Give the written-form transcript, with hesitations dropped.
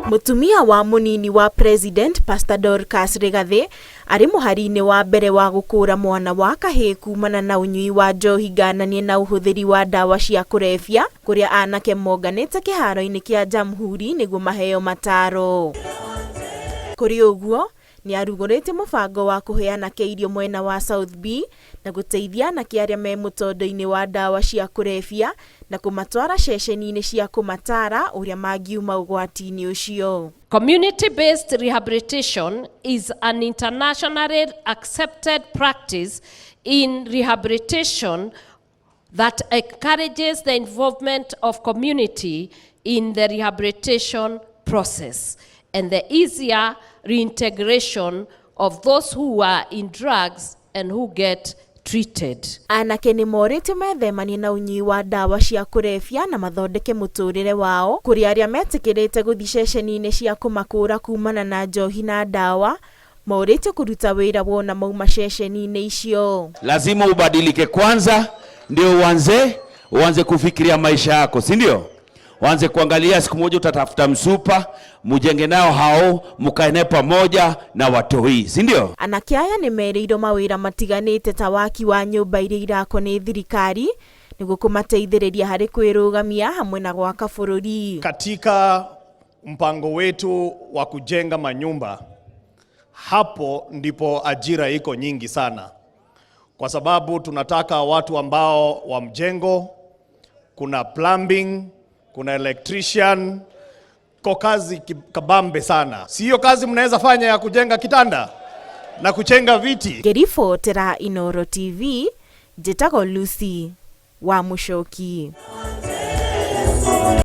Mũtumia wa mũnini wa President Pastor Dorcas Rigathĩ arĩ mũhari-inĩ wa mbere wa gũkũũra mwana wa kahĩĩ kumana na ũnyui wa njohi ngananie na ũhũthĩri wa ndawa cia kũrebia kũrĩa anake monganĩte kĩharo-inĩ kĩa Jamhuri nĩguo maheo mataro. Kũrĩ ũguo, nĩ arugũrĩtie mũbango wa kũhe anake irio mwena wa South B na gũteithia anake arĩa me mũtondo-inĩ wa ndawa cia kũrebia na kũmatwara ceceni-inĩ cia kũmataara ũrĩa mangiuma ũgwati-inĩ ũcio. Community-based rehabilitation is an internationally accepted practice in rehabilitation that encourages the involvement of community in the rehabilitation process and the easier reintegration of those who are in drugs and who get treated. Anake nĩ morĩtio methemanie na ũnyui wa ndawa cia kũrebia na mathondeke mũtũrĩre wao kũrĩ arĩa metĩkĩrĩte gũthiĩ ceceni-inĩ cia kũmakũra kumana na njohi na ndawa morĩtio kũruta wĩra wona mauma ceceni-inĩ icio. Lazima ubadilike kwanza ndio uanze kufikiria maisha yako, si ndio? Uanze kuangalia siku moja utatafuta msupa, mujenge nao hao, mukae naye pamoja na watoi, si ndio? Anake aya nĩ merĩirwo mawĩra matiganĩte ta waki wa nyũmba iria irakwo nĩ thirikari nĩguo kũmateithĩrĩria harĩ kwĩrũgamia hamwe na gwaka bũrũri. Katika mpango wetu wa kujenga manyumba, hapo ndipo ajira iko nyingi sana, kwa sababu tunataka watu ambao wa mjengo, kuna plumbing, kuna electrician, ko kazi kabambe sana. Si hiyo kazi mnaweza fanya ya kujenga kitanda na kujenga viti. Ngĩribotera Inooro TV, njĩtagwo Lucy wa Mũcoki.